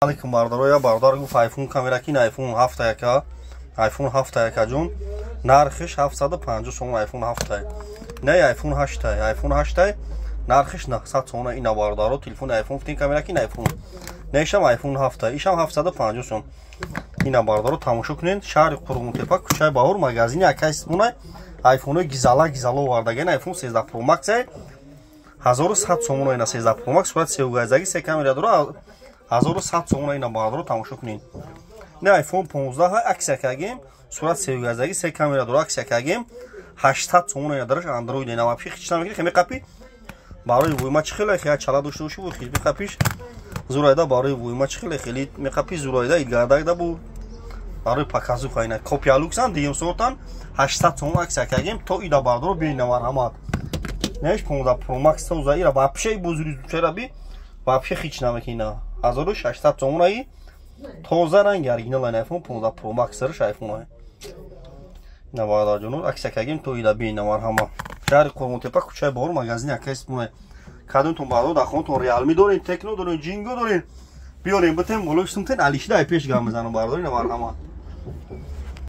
Алейкум, бародаро. Я бародар гуфт, айфон камера ки, айфон 7 яка, айфон 7 яка ҷон, нархиш 750 сомон. Айфон 7, не, айфон 8, айфон 8, нархиш 900 сомон. Ина, бародаро, телефони айфон фтин камера ки, айфон нешам, айфон 7, ишам 750 сом. Ина, бародаро, тамошо кунед. Шаҳри Қурғонтепа, кӯчаи Баҳор, магазини акай Симонай. Айфонои гизала гизала овардаген. Айфон 13 Pro Max 1100 сомон. Ина, 13 Pro Max, сурат сеугайзаги, се камера дора, 1100 сомон. Ина, бародаро, тамошо кунед. Не, айфон 15 аксия кагем, сурат сеугайзаги, се камера дора, аксия кагем, 800 сомон. Ина, дараш андроид. Ина, вообще хич намекунӣ, хе меқапи барои вуйма чӣ хеле хе чала дошта бошӣ, бу меқапиш зурайда. Барои вуйма чӣ хеле хеле меқапи зурайда, идгардагда бу барои показуха. Ина, копия люксан, дуюм сортан, 800 сомон аксия кагем то ида. Бардоро, бина, марҳамат. Неш 15 Pro Max тоза, ира вообще бузури чера би, вообще хич намекина, 1600 сомонаи, тоза, ранги оригинал, iPhone 15 Pro Max сарш iPhone. Ина, бародарҷоно, аксия кагем то ида, бина, марҳамат. Шаҳри Қурғонтепа, кӯчаи Баҳор, магазини акай Симонай. Кадомтон, бародар, дар хонатон Реалми дорем, Техно дорем, Ҷинго дорем, биёрем битем, болои сумтен алишида ай пеш гам мезанам, бародар. Ина, марҳамат.